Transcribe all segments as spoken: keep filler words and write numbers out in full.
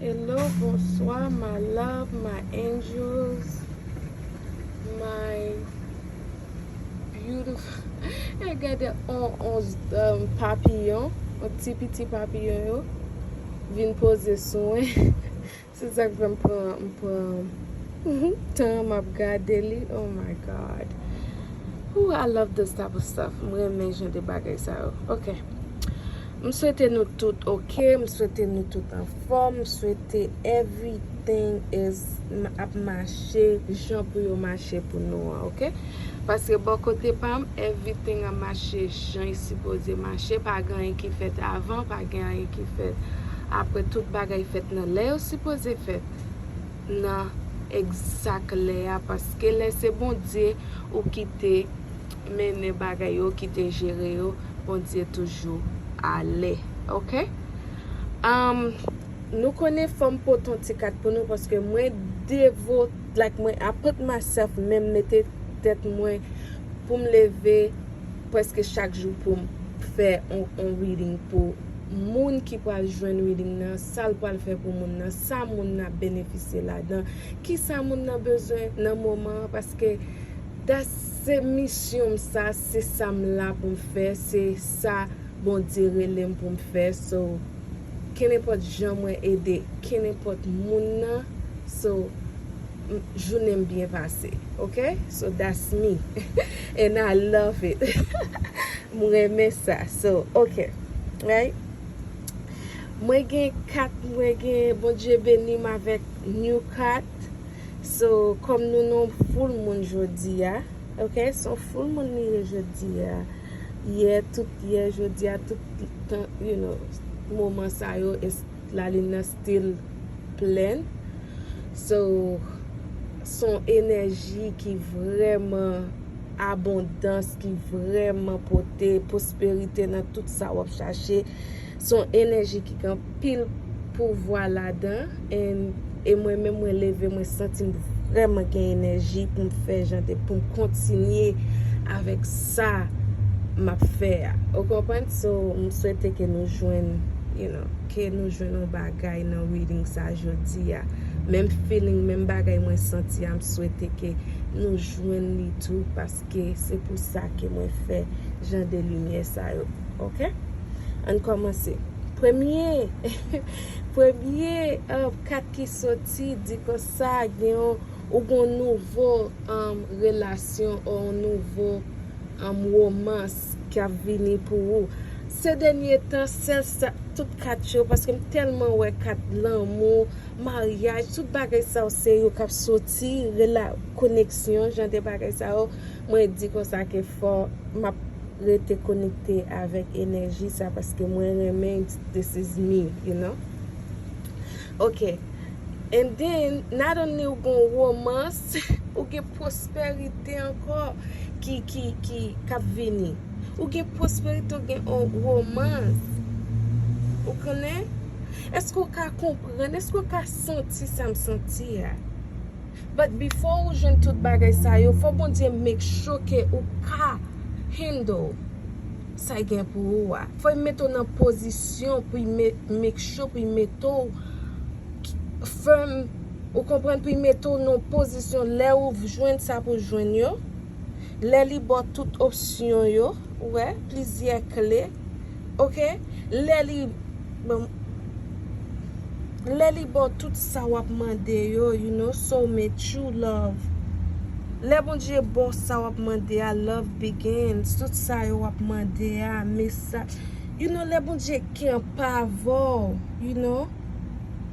Hello, bonsoir, my love, my angels, my beautiful. E gade on, on um, papiyon, on ti piti papiyon yo vin poze sou mwen. Se sa k fè m pran, m pran tan m ap gade li. Oh my God. Ooh, I love this type of stuff. M renmen jan de bagay sa yo. Ok. M swete nou tout ok. M swete nou tout anfòm. M swete everything is ap mache jan pou yo mache pou nou an, ok? Paske bò kote pa m, everything ap mache jan li sipoze mache. Pa gen anyen ki fèt avan, pa gen anyen ki fèt apre. Tout bagay fèt nan lè yo sipoze fèt, nan egzak lè a, paske lè se Bondye ou kite mennen bagay yo, kite jere yo, Bondye toujou alè, ok? Um, nou konnen fò m pote yon ti kat pou nou, paske mwen devo, like, mwen, I put myself, menm mete tèt mwen pou m leve prèske chak jou pou m fè on, on reading pou moun ki pral jwenn reading nan, sa l pral fè pou moun nan, sa moun nan ap benefisye ladan, kisa moun nan bezwen nan moman an, paske that's se misyon m sa, se sa m la pou m fè, se sa Bondye rele m pou m fè. So, kenenpòt jan mwen ede kenenpòt moun nan, so, m- jounen m byen pase, ok? So that's me. And I love it. M renmen sa. So, ok. Right? Mwen gen kat, mwen gen, Bondye beni m avèk new kat. So, kòm nou nan full moon jodi a, ok? Se yon full moon li ye jodi a. Yè, tout yè, jodi a, tout tan, you know, moman sa yo, es- lalin nan still plèn. So, se yon enèji ki vrèman abondans, ki vrèman pote pwosperite nan tout sa w ap chache. Se yon enèji ki gen anpil pouvwa ladan. And, e mwen menm, mwen leve, mwen santi m vrèman gen enèji pou m fè jan de, pou m kontinye avèk sa m ap fè a. Ou konprann? So, m swete ke nou jwenn, you know, ke nou jwenn yon bagay nan reading sa jodi a. Menm feeling, menm bagay mwen santi a, m swete ke nou jwenn li tou, paske se pou sa ke mwen fè jan de limyè sa yo. Ok? Ann kòmanse. Premye, premye uh, kat ki soti di konsa, gen yon, ou gen yon nouvo um, relasyon ou yon nouvo um, womans k ap vini pou ou. Se dènye tan, sèl sa, tout kat yo, paske m tèlman wè kat lanmou, maryaj, tout bagay sa yo, se yo k ap soti, rela, koneksyon, jan de bagay sa yo. Mwen di konsa ke fò m ap rete konekte avèk enèji sa, paske mwen renmen, this is me, you know? Ok. And then, not only ou gen womans, ou gen pwosperite ankò ki, ki, ki, k ap vini. Ou gen pwosperite, ou gen yon womans. Ou konnen? Èske w ka konprann? Èske w ka santi sa m santi a? But before ou jwenn tout bagay sa yo, fò Bondye make sure ke ou ka handle sa gen pou ou a. Fò l mete w nan pozisyon pou l make sure pou l mete w fèm, ou konprann, pou l mete w nan pozisyon lè ou jwenn sa pou jwenn yo, lè li ba w tout opsyon yo, ou wè, plizyè kle, ok, lè li, bon, lè li ba w tout sa w ap mande yo, you know, soulmate, true love. Lè Bondye ba w sa w ap mande a, love begins, tout sa yo w ap mande a, mesaj, you know, lè Bondye kenbe avè w, you know,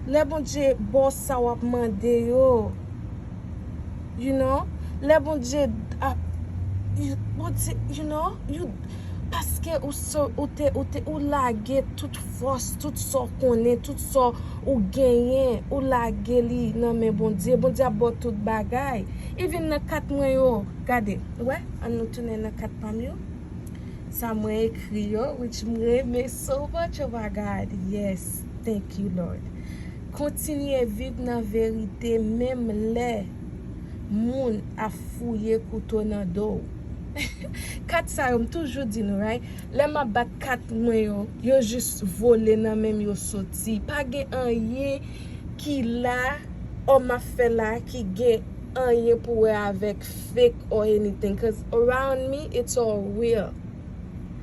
lè Bondye ba w sa w ap mande yo, you know, lè Bondye ap, you, Bondye, you know, you, paske ou so, ou te, ou te, ou lage tout fòs, tout sa w konnen, tout sa w genyen, ou lage li nan men Bondye. Bondye ap ba w tout bagay. Even nan kat mwen yo, gade, wè, ann nou tounen nan kat pa m yo. Sa mwen ekri yo, which m renmen so much, oh my God, yes, thank you Lord. Kontinye viv nan verite menm lè moun ap fouye kouto nan do w. Kat sa yo, m toujou di nou, right? Lè m ap bat kat mwen yo, yo jis vole nan men m, yo soti. Pa gen anyen ki la, or m ap fè la, ki gen anyen pou wè avèk fake or anything, cause around me it's all real,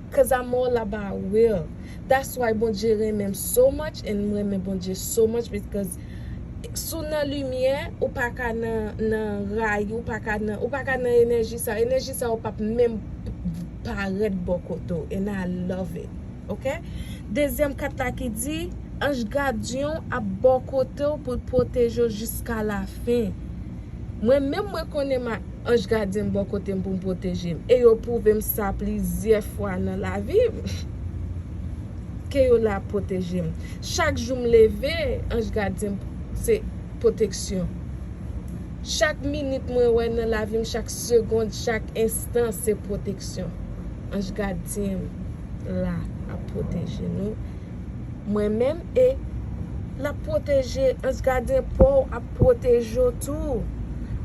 cause I'm all about real. That's why Bondye renmen m so much, and m renmen Bondye so much, because si w nan limyè, ou pa ka nan, nan rayi, ou pa ka nan, ou pa ka nan enèji sa. Enèji sa yo p ap menm parèt bò kote w, and I love it. Ok? Dezyèm kat la ki di, anj gadyen w ap bò kote w pou l pwoteje w jiska lafen. Mwen menm, mwen konnen ma, anj gadyen m bò kote m pou m pwoteje m. E yo pwouve m sa plizyè fwa nan lavi m. Ke yo la ap pwoteje m. Chak jou m leve, anj gadyen m se pwoteksyon. Chak minit mwen wè nan lavi m, chak segonn, chak enstan, se pwoteksyon. Anj gadyen m la ap pwoteje nou. Mwen menm, e l ap pwoteje, anj gadyen pa w ap pwoteje w tou.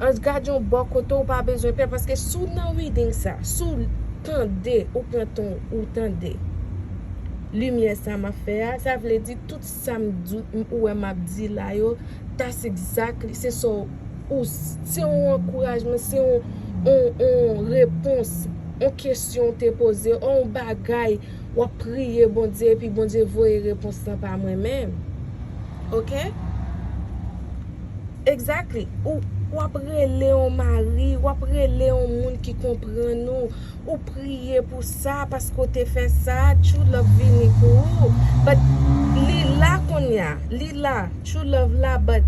Anj gadyen w bò kote w, ou pa bezwen pè, paske si w nan reading sa, si w tande, ou pran tan w, ou tande limyè sa m ap fè a, sa vle di tout sa m di, ou wè m ap di la yo, that's exactly, se sa w, ou, se yon ankourajman, se yon, yon, yon repons, yon kesyon w te poze, yon bagay, w ap priye Bondye, epi Bondye voye repons lan pa mwen menm. Ok? Exactly. Ou, w ap rele yon mari, w ap rele yon moun ki konprann ou, ou priye pou sa, paske w te fè sa, true love vini pou ou. But li la kounye a, li la, true love la, but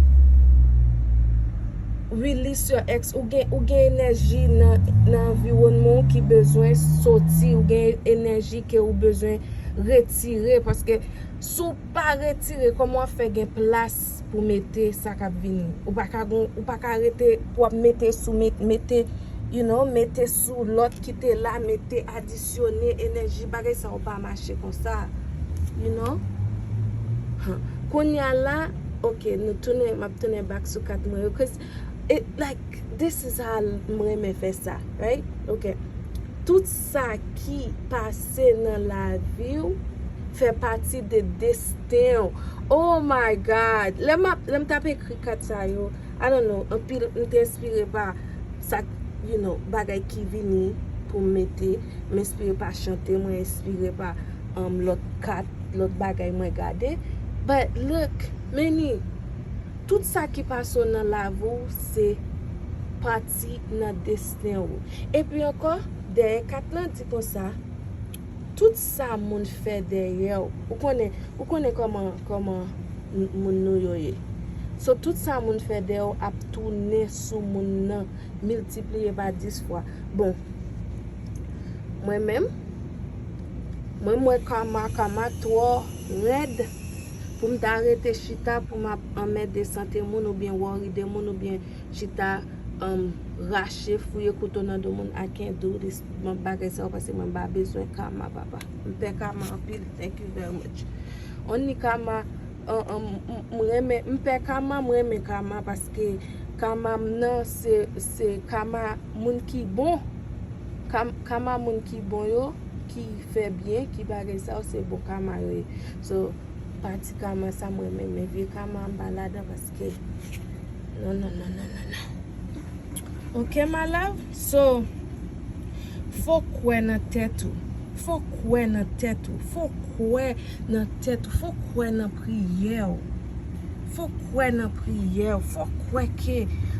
release your ex. Ou gen, ou gen enèji nan, nan anviwònman w ki bezwen soti, ou gen enèji ke ou bezwen retire, paske si w pa retire, kòman w ap fè gen plas pou mete sa k ap vini? Ou pa ka gon, ou pa ka rete pou w ap mete sou, met-, mete, you know, mete sou lòt ki te la, mete, adisyone enèji, bagay sa yo pa mache konsa, you know. Huh. Kounye a la, ok, nou tounen, m ap tounen back sou kat mwen yo, 'cause it, like, this is how m renmen fè sa, right? Ok. Tout sa ki pase nan lavi w fè pati de desten w. Oh my God! Lè m ap, lè m t ap ekri kat sa yo, I don't know, anpil, m te enspire pa sa, you know, bagay ki vini pou m mete. M enspire pa chante, mwen enspire pa, um, lòt kat, lòt bagay mwen gade. But look, Manny, tout sa ki pase w nan lavi w, se pati nan desten w. Epi ankò, dèyè kat lan di konsa, tout sa moun fè dèyè w, ou konnen, ou konnen kòman, kòman m-, moun nou yo ye. So, tout sa moun fè dèyè w ap tounen sou moun nan, miltipliye pa dis fwa. Bon, mwen menm, mwen, mwen, kama, kama twò rèd pou m ta rete chita, pou m ap anmède sante moun, oubyen worry de moun, oubyen chita, um, rache, fouye kouto nan do moun. I can't do this. Mwen bagay sa yo, paske mwen pa bezwen kama, papa. M pè kama anpil. Thank you very much. Only kama, um, um, m, m renmen, m pè kama, m renmen kama, paske kama m nan, se, se kama moun ki bon. Kam-, kama moun ki bon yo, ki fè byen, ki bagay sa yo, se bon kama yo ye. So, pati kama sa mwen renmen, men vye kama m pa ladan paske non, non, non, non, non, non. Ok, my love? So, fò kwè nan tèt ou. Fò kwè nan tèt ou. Fò kwè nan tèt ou. Fò kwè nan priyè w. Fò kwè nan priyè w. Fò kwè ke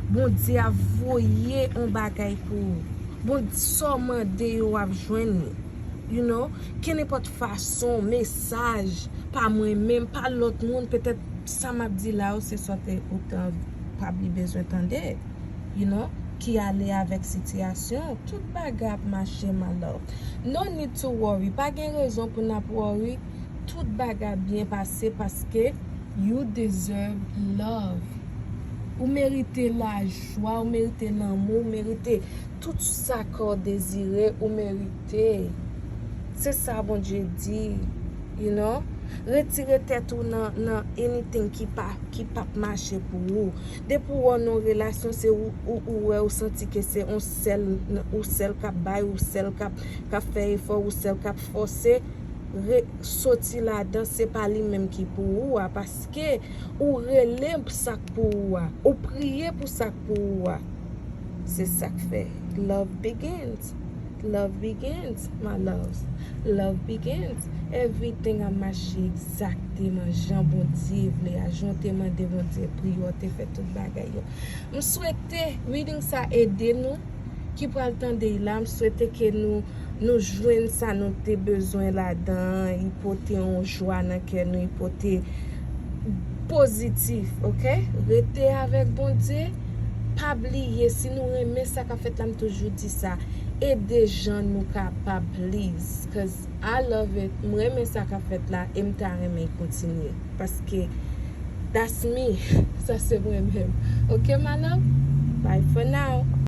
Bondye ap voye yon bagay pou ou. Bondye, sa w mande yo, w ap jwenn li. You know, kenenpòt fason, mesaj, pa mwen menm, pa lòt moun, petèt sa m ap di la yo, se sa te, ou te pwabli bezwen tande, you know, ki ale avèk sitiyasyon w. Tout bagay ap mache, my love. No need to worry. Pa gen rezon pou n ap worry. Tout bagay ap byen pase paske you deserve love. Ou merite lajwa, ou merite lanmou, ou merite tout sa kè w dezire, ou merite. Se sa Bondye di, you know. Retire tèt ou nan, nan anything ki pa, ki p ap mache pou ou. Depi w nan yon relasyon, se ou, ou, ou wè, ou santi ke se yon sèl, ou sèl k ap bay, ou sèl k ap, k ap fè efò, ou sèl k ap fòse. re, soti ladan, se pa li menm ki pou ou a, paske ou rele sa k pou ou a, ou priye pou sa k pou ou a. Se sa k fè love begins. Love begins, my loves. Love begins. Everything ap mache egzakteman jan Bondye vle a, jan w te mande Bondye priye w, te fè tout bagay yo. M swete reading sa ede nou ki pral tande l la. M swete ke nou, nou jwenn sa nou te bezwen ladan an. Li pote yon jwa nan kè nou, li pote pozitif, oke? Rete avèk Bondye. Pa bliye, si nou renmen sa k ap fèt la, m toujou di sa, ede jan nou kapab, please, cause I love it. M renmen sa k ap fèt la e m ta renmen kontinye, paske that's me. Sa se mwen menm. Oke, my love? Bye for now.